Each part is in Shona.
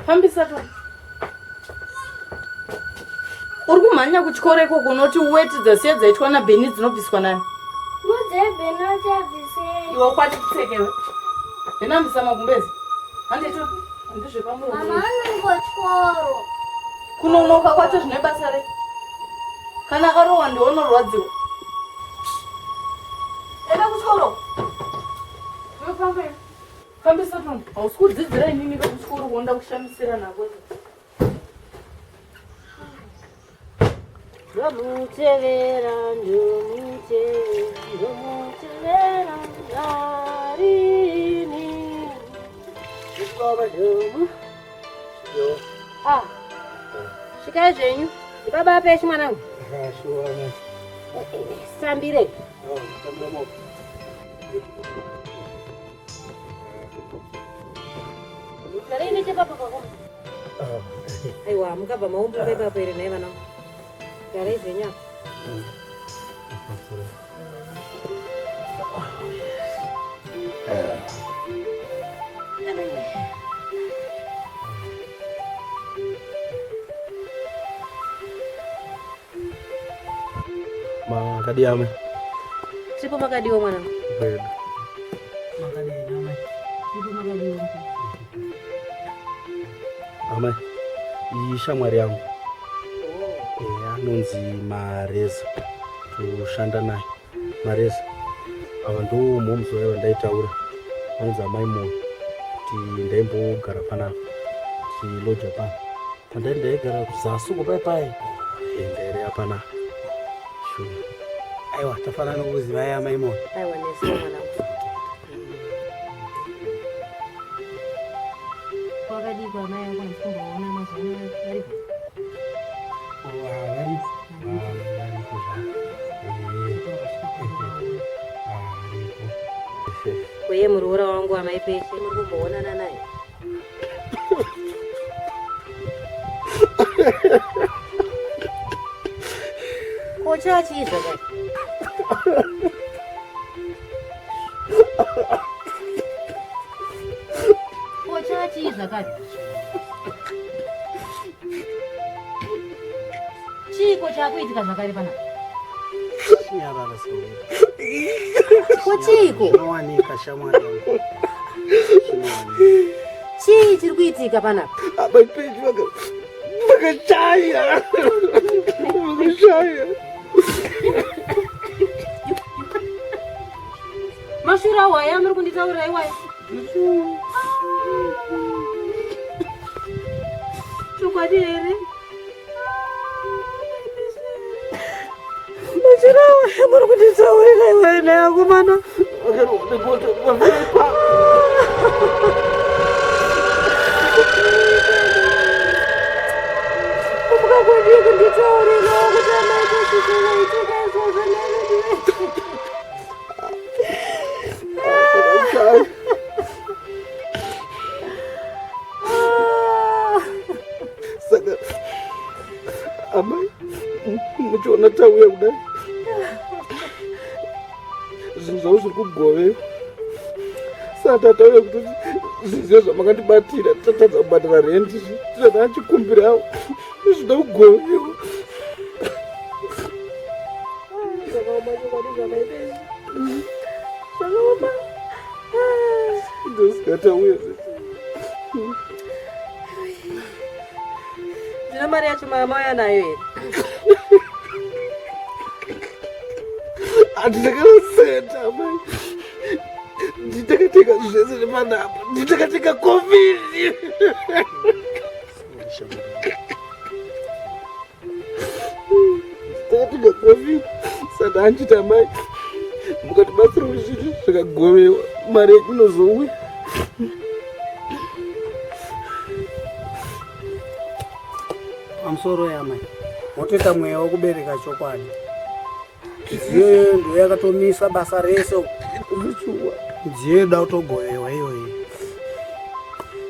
Fambisa to. Uri kumhanya kuchikoro ikoko unoti weti dzasiya dzaitwa naBheni dzinobviswa nani? Mudzei Bheni achabvisei. Iwe ukwati kutsekewe. Bheni ambisa magumbezi. Handito. Handizvepamuromo. Mama anongotyoro. Kunonoka kwacho zvine basa rei? Kana akarohwa ndiwe unorwadziwa. Enda kuchikoro. Iwe famba iwe. Fambisa tonde. Hausi kudzidzira inini kuchikoro kuonda kushamisira nako. Ndomutevera, ndomutevera, ndomutevera narini. Baba domu. Ah. Svikai zvenyu. Baba peshi mwanangu. Sambire. Garai nechepapa pako. Aiwa, mukabva maumbuka ipapo here nhai vana? Garai zvenyu apa. Makadii amai? Tripo makadiwa mwanangu. Kwedu. Makadii amai? Tripo makadiwa. Amai, iyi shamwari yangu. Oh. Eh, anonzi Mareza. Toshanda naye. Mareza. Ava ndo mhoms vaye vandaitaura. Vanonzi amai Moyo. Kuti ndaimbogara panapa. Tichiloja pano. Pandai ndaigara kuzasi uko pai pai. Enda here hapana. Sure. Aiwa tafanana kuzivai amai Moyo. Aiwa nesu mwana. Kwakadii kwa amai yangu andikumboona mazuva ano varipo? Oh, ah, varipo. Ah, varipo zvavo. Eh. Ah, varipo. Uye muroora wangu amai Peshe muri kumboonana naye? Ko chachii zvakati? Ko chachii zvakati? Chiiko chakuitika zvakare panapa? Chinyarara sewera. Ko chiiko? Zvinowanika shamwari yangu. Chii chiri kuitika panapa? Apa peji vaka vakachaya. Vakachaya. Mashura awo aya muri kunditaurira iwaya. Chokwadi here? Mashura awo aya muri kunditaurira iwaya nayakomana. Kumuka kwadii kunditaurirawo kuti amai pasise vaitika izvozvo nani Saka amai muchiona tauya kudai zvinhu zvavo zviri kugovewa saka tatauya kuti zvizive zvamakandibatira tatadza kubhadhara rendi tinoda achikumbirawo zvinoda kugovewa Zvakaoma chokwadi zvakaita izvi. Zvakaoma. Ndosika tauya Zvino mari yacho mauya nayo here? Handina amai. Nditakatenga zvese zvepanapa. Nditakatenga kofini. Takatenga kofini. Saka anchiti amai mukatibatsira zvinhu zvikagovewa mari inozouya. Pamusoro yamai motoita mweya wekubereka chokwadi. Midziyo iyoyo ndiyo yakatomisa basa rese. Zvichuwa. Midziyo yoda kutogovewa iyoyi.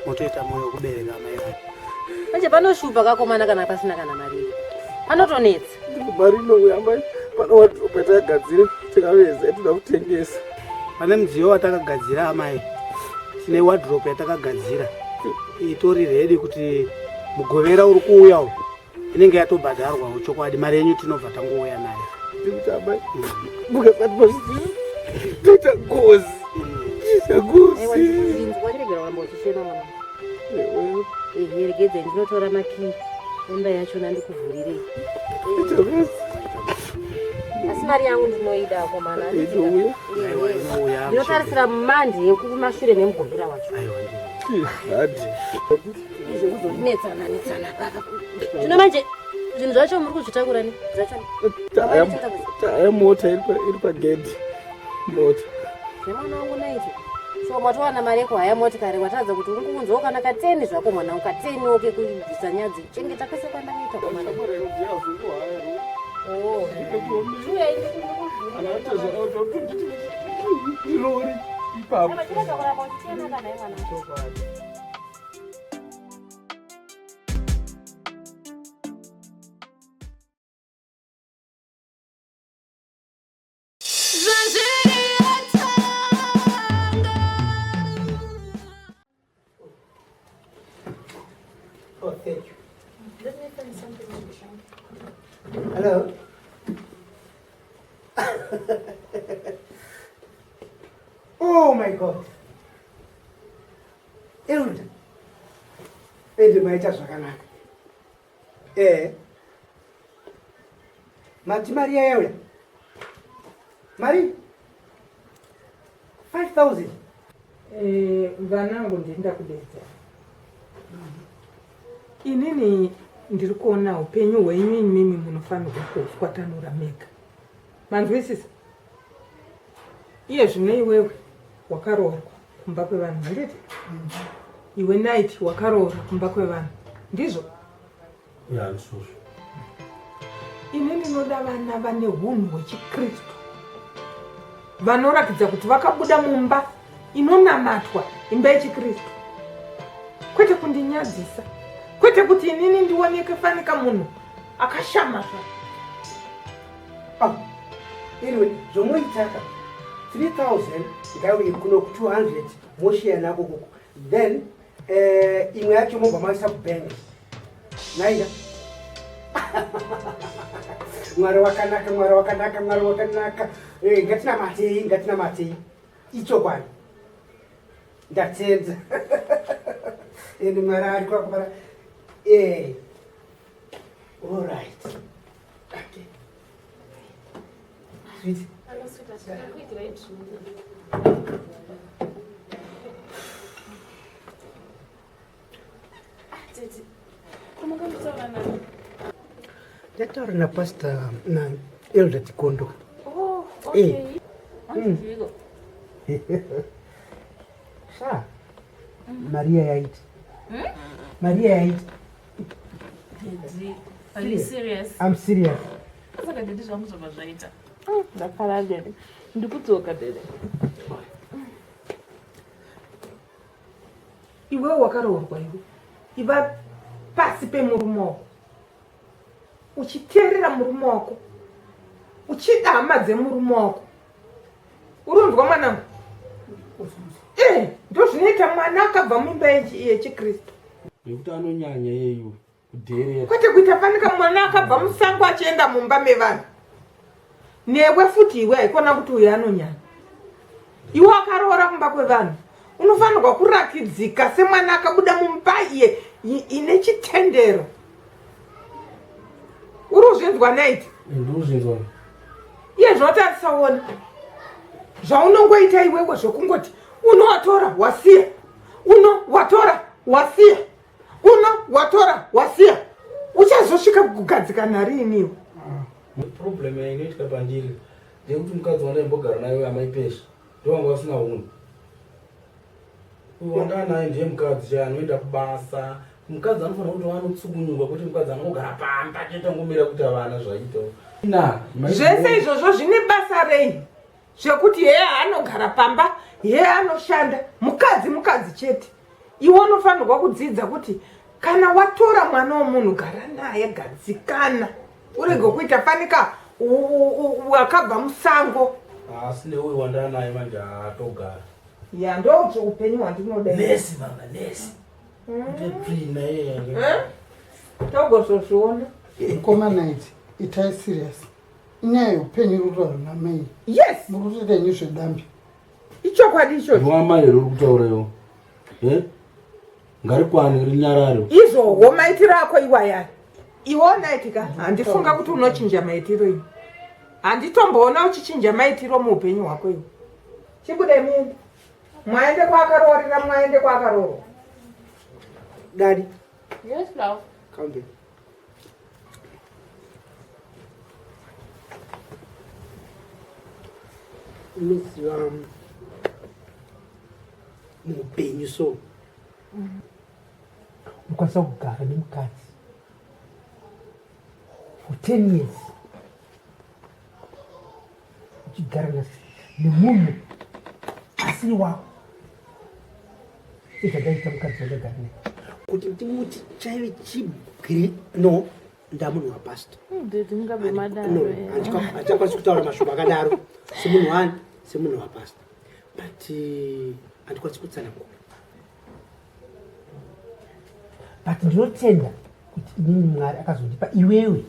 Motoita moyo wekubereka amai vangu. Manje panoshupa kakomana kana pasina kana mari. Panotonetsa. Mari inouya amai pane wadrobe yatakagadzira tikaveza yatinoda kutengesa. Pane mudziyo watakagadzira amai. Tine wardrobe yatakagadzira. itori redi kuti mugovera uri kuuya uyu inenge yatobhadharwawo chokwadi mari yenyu tinobva tangouya nayo ndikuti amai mukasati mazviziva toita ngozi toita ngozi Aiwa, ndinzwa chiregera kuramba uchichema mwana. Ehe, regedzai ndinotora makii emba yachona ndikuvhurirei. Toita ngozi Asi mari yangu ndinoida akomana. Inouya. Aiwa, inouya. Ndinotarisira mandi yekumashure nemugovera wacho. Aiwa, ndizvo. Hadi. Zvekuzonetsana netsana baba. Zvino manje zvinhu zvacho muri kuzvitakura ne? Zvacho. Taya mota iri pagedhi. Mota. Zvemwana wangu naiti. So mwatowana mari yekuhaya motikari watadza kuti unguunzawo kana kateni zvako mwana wangu kateniwo kekubvisa nyadzi chengeta kwese kwandakaita komana. Oh. Chiuyai Lori ipapo. ndikukuramba uchichema kana mwana. Oh, thank you. Let me find something to drink. Hello. oh my God. Elda. Ende maita zvakanaka. Eh. Mati mari yauya. Mari 5000. Eh, vanangu ndinda kudedza inini ndiri kuona upenyu hwenyu imimi munofanirwa kuuswatanura mega manzwisisa iye zvino iwewe wakaroorwa kumba kwevanhu handiti iwe night wakaroora kumba kwevanhu ndizvo Ya, ndizvozvo. Ini ndinoda vana vane hunhu hwechikristu vanoratidza kuti vakabuda mumba inonamatwa imba yechikristu kwete kundinyadzisa kwete kuti inini ndioneke fanika munhu akashama zva Ah, anyway, zvomoitaka 3000 ngauye kuno ku 200 moshiya nako kuko then eh, imwe yacho mobva maisa kubank naida mwari wakanaka mwari wakanaka mwari wakanaka eh, ngatinamatei ngatinamatei ichokwadi ndatenda ende mwari ari kwakubara eh, all right okay. Sweet. Hello, sweetheart. Ndakuitirai drink. Ah, Tete, ko makambotaura nani? Ndataura napastor na elder Tikondo. Oh, Eh. okay. Hanzi Sha. Maria yaiti. Maria yaiti. Daddy, are you serious? I'm serious. Saka daddy zvangu zvabva zvaita. Ndafara daddy. Ndikudzoka daddy. Iwewe wakaroorwa iwe iva pasi pemurume wako uchiteerera murume wako uchida hama dzemurume wako urunzwa mwanangu e ndozvinoita mwana akabva muimba yechikristu Nekuti anonyanya iyeyu kudheerera. Kwete kuita fanika mwana akabva musango achienda mumba mevanhu newe futi iwe haikona kuti uyo anonyanya iwe akaroora kumba kwevanhu unofanirwa kurakidzika semwana akabuda mumba iye ine chitendero uri kuzvinzwa naiti Ndozvinzwa. Iye zvinotarisa zvaunongoita iwewe zvekungoti unowatora wasiya uno watora wasiya uno watora wasiya uchazosvika kugadzikana riini iwe? Problem inoitika pandiri ndeyekuti mukadzi wandaimbogara naye amai Pesha ndowanga vasina hunhu. Uyu wandanaye ndiye mukadzi chaiye anoenda kubasa. Mukadzi anofanira kuti anotsukunyuka kwete mukadzi anongogara pamba chete angomira kuita vana zvaita. Na, Zvese izvozvo zvine basa rei zvekuti hee anogara pamba hee anoshanda mukadzi mukadzi chete iwe unofanirwa kudzidza kuti kana watora mwana womunhu gara naye gadzikana urege kuita fanika wakabva musango Asi neuyu wandanaye manje haatogara. Ya, ndouti upenyu hwandinoda. Nesi mama, nesi. Tsvina iye. Eh? Togozozviona. Mukoma Knight, itai serious. Inyaya yeupenyu iri kutaurwa namai. Yes. Muri kutoita henyu zvedambe. Ichokwadi ichocho. Ndiwamai here uri kutaura iwo? Eh? Ngarikwane rinyarare. Izvowo maitiro ako iwaya. Iwe Knight ka, handifunga kuti unochinja maitiro iwe. Handitomboona uchichinja maitiro muupenyu hwako iwe. Chibude muende. Mwaende kwaakaroorera, mwaende kwaakaroorwa. Daddy. Yes, love. Come here. Unoziva muupenyu so unokwanisa kugara nemukadzi for 10 years uchigara nemunhu asiri wako sezvakaita mukadzi wandagara naye kuti ndimuti chaive chigiri no ndamunhu wapastor handichakwanisi kutaura mashoko akadaro semunhu wani semunhu wapastor but handikwanisi kutsanangura but ndinotenda kuti inini Mwari akazondipa iwewe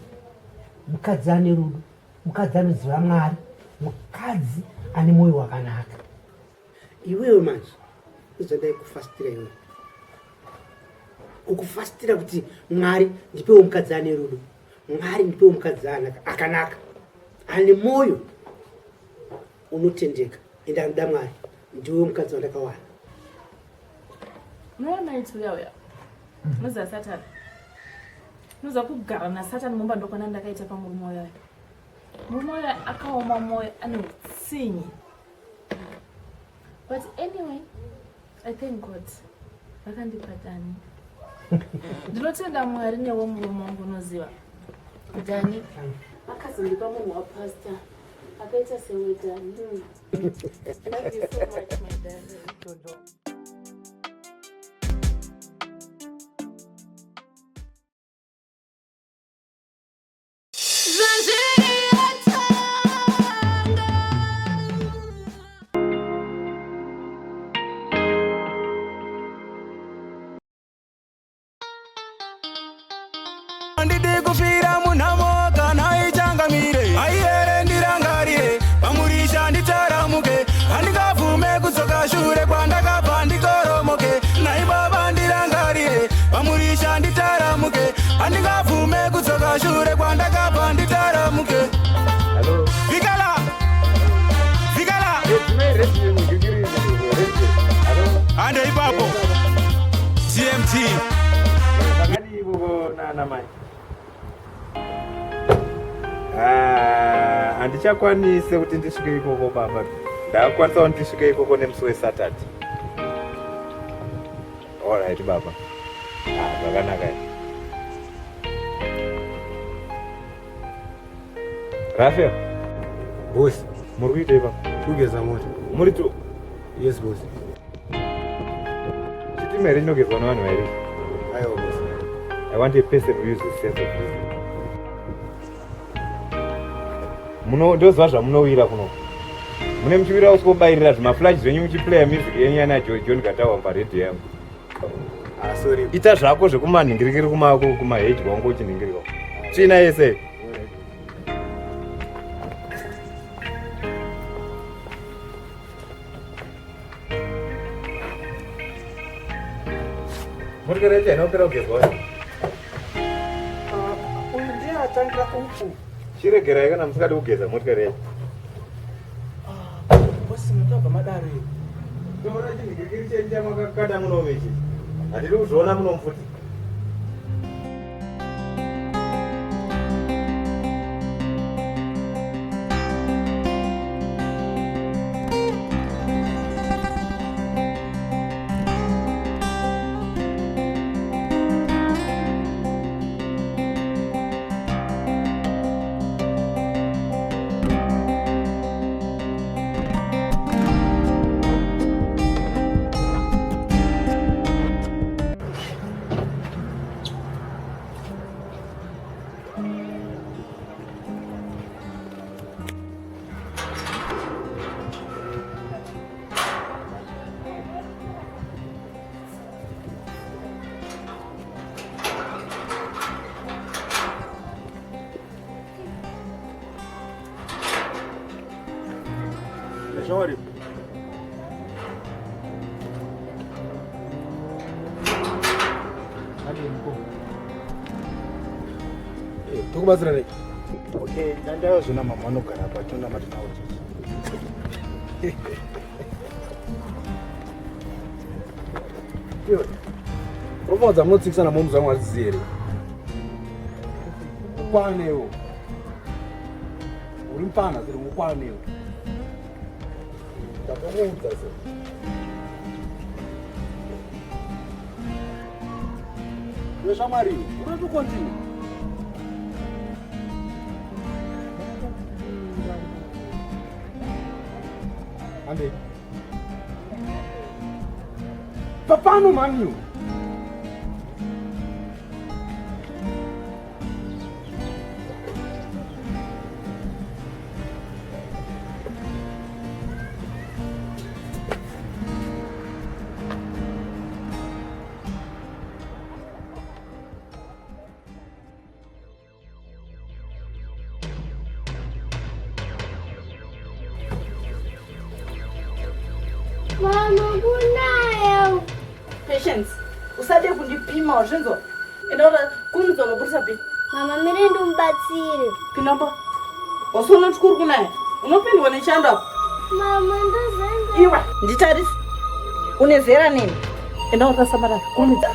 mukadzi ane rudo mukadzi anoziva Mwari mukadzi ane mwoyo wakanaka iwewe manje izvandaikufastira iwewe kukufastira kuti Mwari ndipewo mukadzi ane rudo Mwari ndipewo mukadzi akanaka ane mwoyo unotendeka ende anoda Mwari ndiwe mukadzi wandakawana unoona iti uya uya unoziva Satani unoziva kugara naSatani mumba ndokwana ndakaita pamurume uya murume uya akaoma mwoyo ane utsinye but anyway I thank God vakandipa Dani ndinotenda Mwari newe murume wangu unoziva Dani akazondipa munhu wapastor akaita sewe Dani. Love you so much, my darling. Handidi kufira munhamo kana ichangamire aiyere ndirangarire pamurisha nditaramuke handingabvume kudzoka shure kwandakabva ndikoromoke nai baba ndirangarire pamurisha nditaramuke handingabvume kudzoka shure kwandakabva nditaramuke. Vikala Vikala hande ipapo TMT. Zvakadii ikoko naanamai? Ah, handichakwanise kuti ndisvike ikoko baba. Ndakukwanisa kuti ndisvike ikoko nemusi weSaturday. Alright baba. Ah, zvakanaka. Rafael. Boss. Muri kuita ipapo? Kugeza mota. Muri tu? Yes boss. Chitima here chinogezwa nevanhu vairi? Aiwa boss. I want a person who uses sense of reason. Muno ndoziva zvamunowira kuno. Mune muchiwira usikobayirira zvimaflash zvenyu muchiplaya music yenyu yana John Gatawa paredhiyo yangu. Ah, sorry. Ita zvako zvekumanhingirikiri kumaheji wangu uchinhingirika. Tsvina yese. Motikari yacho haina kupera kugezwa. Uyu ndiye atangira uku. Chiregerai kana musingadi kugeza motikari yacho. Bosi mungabva madaro here? Tora chinhingirikiri chenyu chamakakanda muno ichi. Handidi kuzviona muno futi. Shamwari. Eh, tokubatsira nei? Okay, ndandayozvona mama vanogara apa tonamata navo chechi. Iwe. Ropa dzamunotsikisa namoms vangu hadzizi here? Ukwanewo. Uri mupfana siri ukwanewo. Ndakamuudza se. Iwe shamwari, uri to continue. Ande. Papano mani. Mama kunayo. Patience, usade kundipima wazvinzwa? Enda ura kurumidza unoburisa bhini. Mama mire ndimubatsire. Pinamba. Wasiona kuti kuri kunaya? Unopindwa nechando apa. Mama ndozenza. Iwe, nditarise. Une zera neni? Enda urasa marara, kurumidza.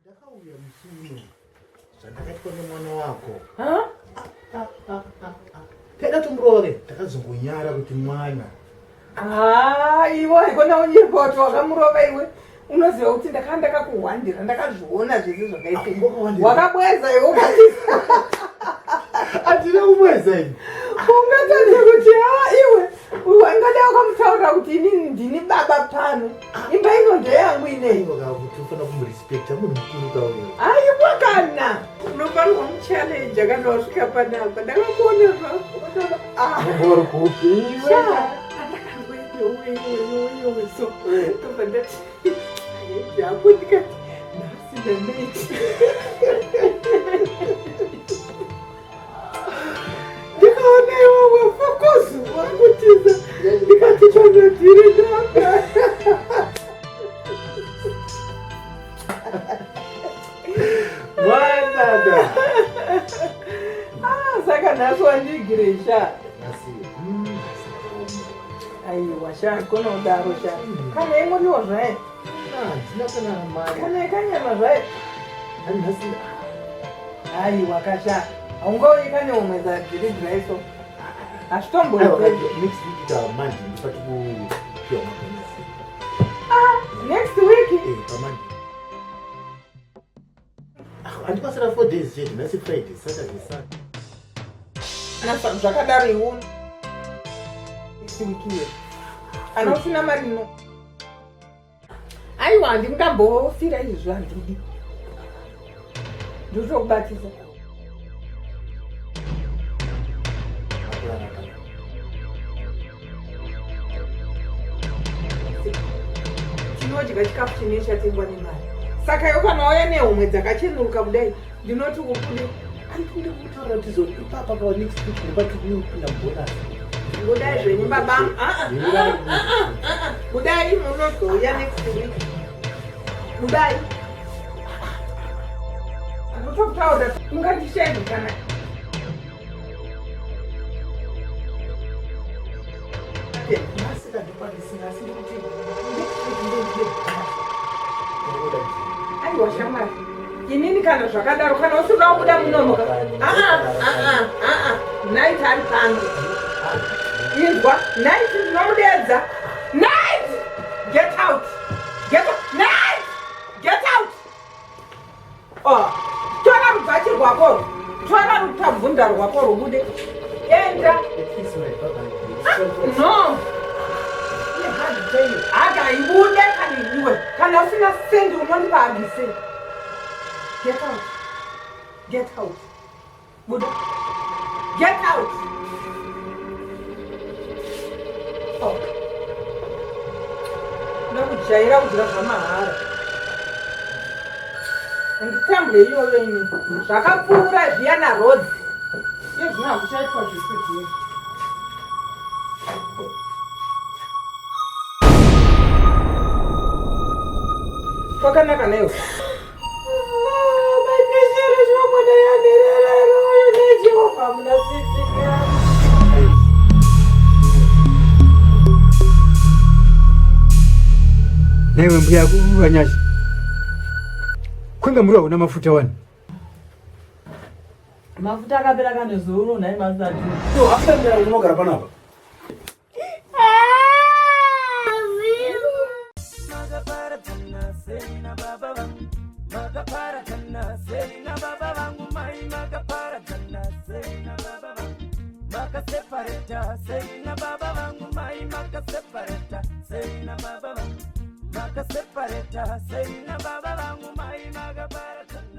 Ndakauya musi uno zvandakaitwa nemwana wako. Taida tomurova ke ndakazongonyara kuti mwana. Ah, iwe haikona unyepa kuti wakamurova iwe. Unoziva kuti ndakanga ndakakuhwandira ndakazviona zvese zvakaitika. Wakabweza iwe ukatisa. Handina kubweza ini. Ungatadza kuti ha iwe ungada wakamutaurira kuti inini ndini baba pano. Imba ino ndeyangu ineyi. Kuti ufanira kumurespecta munhu mukuru kauyo. Aiwa kana. Unofanirwa muchallenge kana wasvika panapa. Ndakakuona zvako. Ah. Uri kupi iwe? So ndobva ndati zvako ndikati nhasi ndanaiti ndikaona iwowe fokozi wakutiza ndikati panodhiri ndaka Mwanada. Ah, saka nhasi wandigiresha Nhasi. Aiwa sha kona kudaro sha kana imuriwo zvaye Handina kana mari. Kana ikanyama zvaye Nhasi. Aiwa kasha haungauyi kane homwe dzadziri dziraiso hazvitomboiti. Next week ka Monday ndipati kupiwa mabonus. Ah, next week? Eh, pa Monday. Handipasira 4 days chete, nhasi Friday, Saturday, Sunday. Nasa zvakadaro iwe next week iye. Ana usina mari no. Aiwa handingambofira izvo handidi. Ndinotokubatisa. Tinodya chikafu chine chatengwa nemari. Saka iwe kana wauya nehomwe dzakachenuruka kudai ndinoti ukude. Andikude kutaura kuti zoti ipapa pa next week ndipati kupinda bonus. Budai zvenyu baba. Ah, ah, ah, ah, ah. Budai munozouya next week. Budai. Ndotokutaura ungandishenge kana Aiwa shamwari, inini kana zvakadaro kana usina kubuda munomuka aa aa aa night ari pano inzwa night ndinomudeedza night get out get out night get out oh tora rubvachi rwako tora rutabvunda rwako rubude enda ah, no haga ibude kana iwe kana usina sendi unondipa hagise get out get out Buda. Get out. Oh. Ndakujaira kudya zvamahara. Handitambure iyoyo ini. Zvakapfuura zviya naRodzi. Iye zvino hakuchaitwa zvekuziva. Kwakanaka naiwe. Naiwe mbuya vanyasha kwenge muri hauna mafuta wani mafuta akapera kane zuro nhai masati unogara panapa Makasepareta sei na baba vangu mai makaparadzana.